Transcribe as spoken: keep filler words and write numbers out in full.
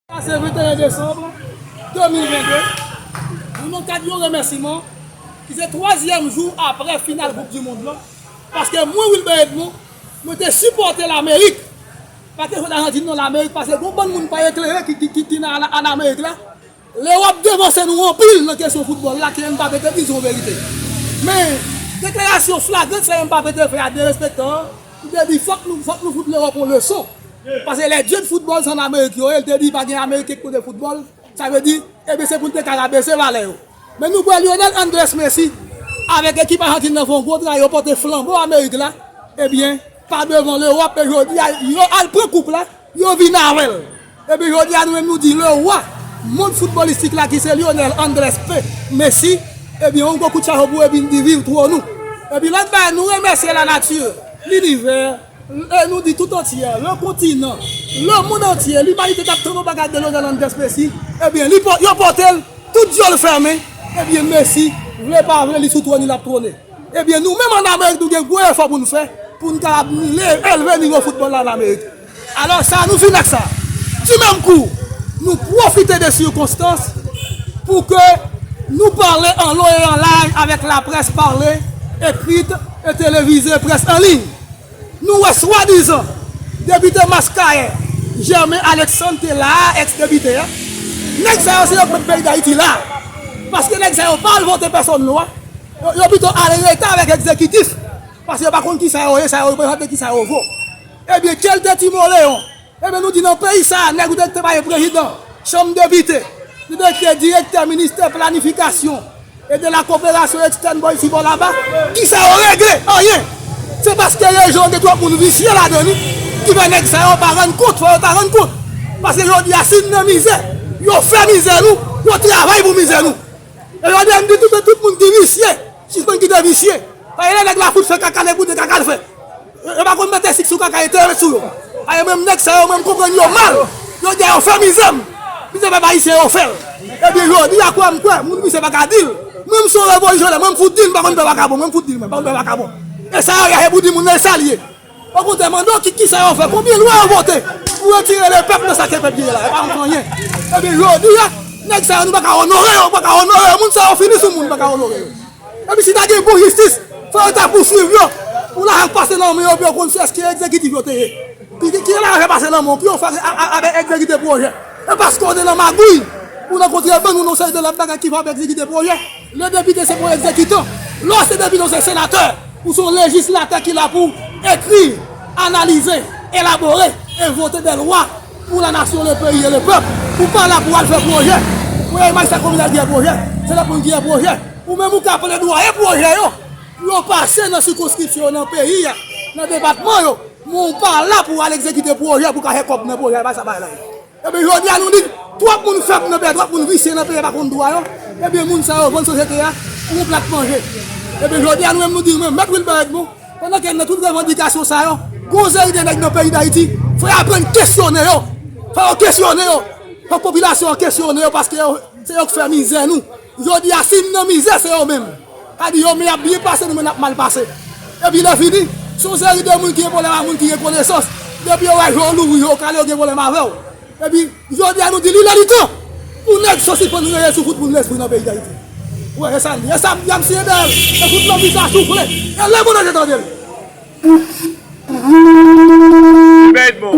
Pase venteyen desanm de mil vennde, nou nan kad yon remèsiman ki se twazyèm jou apre final Koup di Mond lan. Paske mwen, Wilber Edmond, mwen te sipòte Lamerik. Pa kesyon Ajantin non, Lamerik, paske gon bann moun pa eklere ki, ki, ki, ki nan, an Amerik la. Lewòp devanse nou anpil nan kesyon foutbòl la, ke Mbappé te di se yon verite. Men, deklarasyon flagrant sa Mbappé te fè a derespektan an, li te di fòk nou, fòk nou fout Lewòp yon leson. Paske les dieux de football se an Amerik yo ye, li te di pa gen Ameriken ki konn foutbòl, sa vle di, ebyen se pou l te ka rabese valè yo. Men nou kwè Lionel Andrés Messi avèk ekip Ajantin nan fè yon gwo travay, yo pote flanbo Amerik la, ebyen, pa devan Lewòp, e jodi a, yo al pran koup la, yo vin avè l. Ebyen, jodi a, nou menm nou di lewa mond foutbòlistik la ki se Lionel Andrés P. Messi, ebyen, yon gwo kout chapo pou Edwin di viv twòn ou. Epi lòt bagay, nou remèsye lanati, linivè, e nou di tout antye, le kontinan, le mond antye, limanite t ap tann yon bagay de Lionel Andrés Messi, ebyen, li po-, yo pote l, tout dyòl fèmen, ebyen, Messi, vle pa vle, li sou twòn, li ap twone. Ebyen, nou menm an Amerik, nou gen gwo efò pou n fè, pou n kapab le-, elve nivo foutbòl la an Amerik. Alò, sa nou fin ak sa. Di menm kou, nou pwofite de sikonstans pou ke nou pale anlo e anlaj avèk laprès pale, ekrit e televize, près an liy. Nou wè swadizan depite Maskayè, Germain Alexandre te la a, èks depite a. Nèg sa yo se yo k met peyi Dayiti la. Paske nèg sa yo pa al vote pèsòn lwa. Yo, yo pito al rete avèk egzekitif. Paske yo pa konn kisa yo ye, sa yo reprezante, kisa yo vo. Ebyen, kèlte Timoleyon. Ebyen, nou di nan peyi sa a, nèg ou te, te pale prezidan chanm depite, li te direktè ministè planifikasyon e de la koperasyon ekstèn bò isi bò laba. Kisa yo regle? Anyen. Se paske rejyon an gen twòp moun visye ladan li, ki fè nèg sa yo pa rann kont, fò yo ta rann kont. Paske jodi a, si n nan mizè, yo fè mizè nou, yo travay pou mizè nou. E jodi a, m di tout, tout moun ki visye, sispann kite visye. Paske lè nèg la fout fè kaka, nèg pou di kaka l fè. Yo, yo pa konn mete sik sou kaka, yo te ret sou yo. Paske mwen, nèg sa yo, mwen, m konprann yo mal. Yo di yo fè mizè m. Mizè pèp ayisyen yo fè l. Ebyen, jodi a, kwè m kwè, moun visye pa ka di l. Mwen, m se yon revolisyonè, mwen, m fout di l, m pa konn pè vakabon, mwen, m fout di l, mwen, m pa konn pè vakabon. E sa yo ye, e pou di moun nan, e sa l ye. Okontrè, mande yo ki, kisa yo fè, konbyen lwa yo vote pou retire lepèp nan sa ke pèp ye la, yo pa konn fè anyen. Ebyen, jodi a, nèg sa yo, nou pa ka onore yo, pa ka onore yo, moun sa yo fini sou moun, pa ka onore yo. Epi si ta gen bon jistis, fò yo ta pouswiv yo, pou lajan k pase nan men yo, pou yo konn se èske egzekitif yo te ye. Ki, ki, ki lajan k pase nan men w, ki yo fè a, a, avèk egzekite pwojè. E paske w te nan magouy, ou nan kontrebann, ou nan seri de lòt bagay ki fè w ap egzekite pwojè. Le depite se pou egzekitan. Lè w se depite, w se senatè. Ou se yon lejislatè ki la pou ekri, analize, elabore e vote de lwa pou la nasyon, le peyi e le pèp. Ou pa la pou al fè pwojè. Ou imaj sa kominal gen pwojè. Se lòt moun ki gen pwojè. Ou menm ou ka pledwaye pwojè yo. Pou yo pase nan sikonskripsyon yo, nan peyi a, nan depatman yo. Men ou pa la pou al egzekite pwojè, pou kache kòb nan pwojè, e pa sa bagay la ye. Ebyen, jodi a, nou di, twòp moun fèb nan peyi a, twòp moun visye nan peyi a, pa konn dwa yo. Ebyen, moun sa yo vann sosyete a pou yon plat manje. Ebyen, jodi a, nou menm, nou di, nou menm, Mèt Wilber Edmond, pandan ke n nan tout revandikasyon sa yo, gon seri de nèg nan peyi Dayiti, fò y aprann kesyone yo. Fò yo kesyone yo. Fò popilasyon an kesyone yo, paske yo, se yo k fè mizè nou. Jodi a, si n nan mizè, se yo menm. Sa di yo menm y ap byen pase, nou menm n ap mal pase. Epi lè fini, se yon seri de moun ki gen pwoblèm ak moun ki gen konesans. Depi yo wè je w louvri, je w kale, yo gen pwoblèm avè w. Epi, jodi a, nou di li lè li tan pou nèg sa yo sispann reye sou foutboul lespri nan peyi Dayiti. Wi, e sa m di, e sa m di a, m siyen dèyè l. E fout lanbi sa soufle. E lemonn anje tande l. Bèt bon.